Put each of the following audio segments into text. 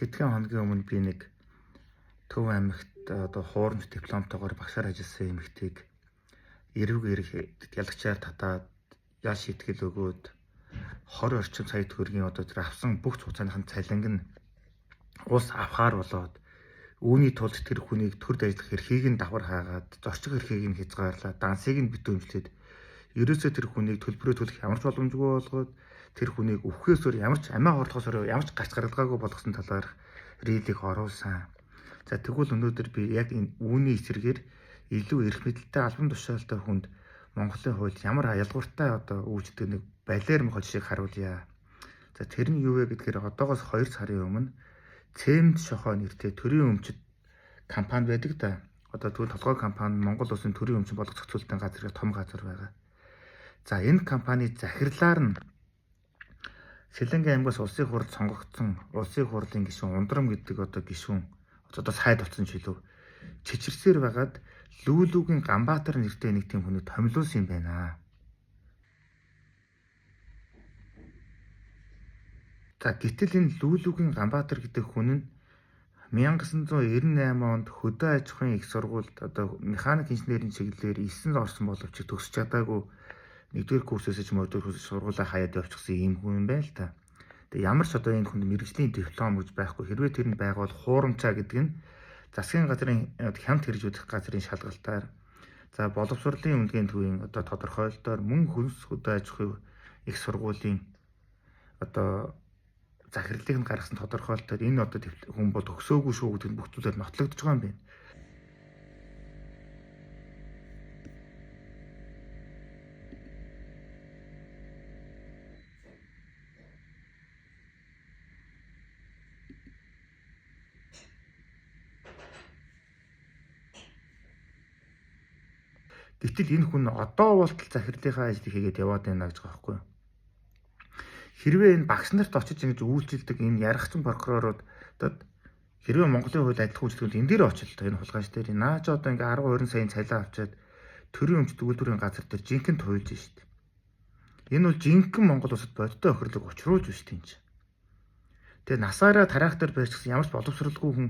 Хэдхэн хоногийн өмнө би нэг Төв аймагт одоо хуурамч дипломтойгоор багшаар ажилласан эмэгтэйг эрүүг эрх ялагчаар татаад ял шийтгэл өгөөд 20 орчим сая төгрөгийн одоо тэр авсан бүх хугацааных нь цалинг нь улс авахар болоод үүний тулд тэр хүнийг төрд ажиллах эрхийг нь давхар хаагаад зорчих эрхийг нь хязгаарлаад дансыг нь битүүмжлээд ерөөсөө тэр хүнийг төлбөрөө төлөх ямар ч боломжгүй болгоод тэр хүнийг өвхөөс өөр ямар ч амиа хорлохоос өөр ямар ч гарч гаргалгаагүй болгосон талаарх рилийг оруулсан. За тэгвэл өнөөдөр би яг энэ үүний эсрэгээр илүү эрх мэдэлтэй албан тушаалтай хүнд Монголын хууль ямар ялгууртай одоо үйлчдэг нэг балиар мохой жишээг харуулъя. За тэр нь юу вэ гэдгээр одоогоос 2 сарын өмнө Цемент шохоо нэртэй төрийн өмчит компани байдаг да. Одоо тэгвэл толгой компани Монгол улсын төрийн өмчин болох зохицуулалтын газар гэх том газар байгаа. За энэ компани захирлаар нь Сэлэнгэ аймгаас улсын хурлд сонгогдсон улсын хурлын гишүүн Ундрам гэдэг одоо гишүүн одоо сайд болсон ч илүү чичирсээр байгаад Лүүлүүгийн Ганбаатар нэртэй нэг тийм хүнийг томилуулсан юм байна. За гэтэл энэ Лүүлүүгийн Ганбаатар гэдэг хүн нь 1998 онд хөдөө аж ахуйн их сургуульд одоо механик инженерийн чиглэлээр 9 орсон боловч төгсөж чадаагүй нэгдүгээр курсээс ч юм уу хоёрдугаар курсээс сургуулаа хаяад явчихсан ийм хүн юм байна л та. Тэгээ ямар ч одоо энэ хүнд мэргэжлийн диплом гэж байхгүй. Хэрвээ тэр нь байгавал хуурамчаа гэдэг нь засгийн газрын хямд хэрэгж үзэх газрын шалгалтаар за боловсролын үнэлгээний төвийн одоо тодорхойлолтоор мөн хөлс хөдөө аж ахуйн их сургуулийн одоо захирлыг нь гаргасан тодорхойлолтоор энэ одоо хүн бол төгсөөгүй шүү гэдэг нь бүх зүйлээр нотлогдож байгаа юм байна. Гэтэл энэ хүн одоо болтол захирлынхаа ажлыг хийгээд яваад байна гэж байгаа байхгүй юу? Хэрвээ энэ багш нарт очиж ингэж үйлчилдэг энэ ярахчин прокурорууд хэрвээ Монголын хууль адилхан үйлчлэгүүл энэ дээр очил энэ хулгайч дээр наа ч одоо ингээ 10 20 саяын цалин авчаад төрийн өмчт үйлдвэрийн газар дээр жинхэнэ туйлж шít. Энэ бол жинхэнэ Монгол улсад бодиттой охирлог учруулж биш тийм ч. Тэгээ насаараа трактор барьчихсан ямар ч боловсралгүй хүн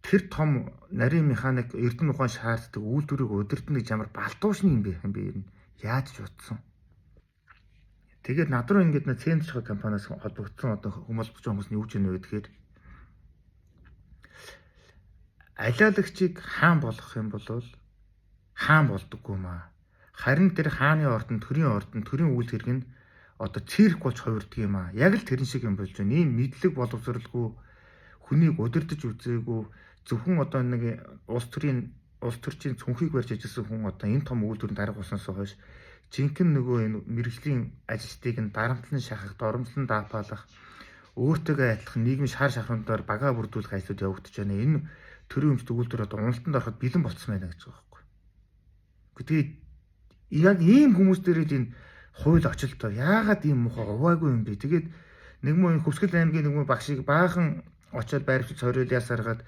тэр том нарийн механик эрдэнэ ухаан шаарддаг үйлдвэрийг удирдах гэж ямар балтуушны юм бэ юм бэ ер нь яаж ч утсан. Тэгээд над руу ингээд нэ Центр шохой компаниас холбогдсон одоо хүмүүс холбогдсон хүмүүс нь юу ч юм вэ гэхээр алиалагчийг хаан болгох юм бол хаан болдоггүй маа. Харин тэр хааны ордон, төрийн ордон, төрийн үйл хэрэг нь одоо цирк болж хувирдаг юм аа. Яг л тэрэн шиг юм болж байна. Ийм мэдлэг боловсралгүй хүнийг удирдах үзээгүй зөвхөн одоо нэг улс төрийн улс төрчийн цүнхийг барьж ажилласан хүн одоо энэ том үйлдвэрийн дарга болсноос хойш жинхэнэ нөгөө энэ мэрэгжлийн ажилчдыг нь дарамтлан шахах, доромжлон даапаалах, өөртөөгөө адилхан нийгмийн шар шахрандаар багаа бүрдүүлэх ажлууд явагдаж байна. Энэ төрийн өмчт үйлдвэр одоо уналтанд ороход бэлэн болцсон байна гэж байгаа байхгүй. Тэгээд яг ийм хүмүүс дээрээ л энэ хууль очилтоо яагаад ийм муухай уваагүй юм бэ? Тэгээд нэг муу энэ Хөвсгөл аймгийн нэг муу багшийг баахан очиод байрвч цорил ясаргаад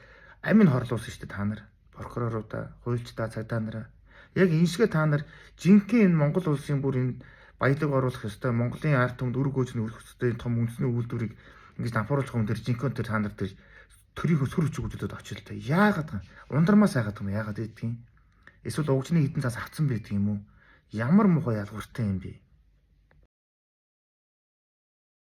амин хорлуулсан шүү дээ та нар. Прокуроруудаа, хуульчдаа, цагдаа нараа. Яг энэ шигэ та нар жинхэнэ энэ Монгол улсын бүр энэ баялаг оруулах ёстой Монголын ард түмэнд үр гөөж нь өрөх ёстой том үндэсний үйлдвэрийг ингэж дампууруулах юм дээр жинхэнэ тэр та нар тэр төрийнхөө сүр хүчийг үзүүлээд очил та. Яагаад ундрмаас айгаад юм яагаад гэдгийг. Эсвэл угжны хідэн цаас авцсан байдаг юм уу? Ямар муухай ялгууртай юм бэ?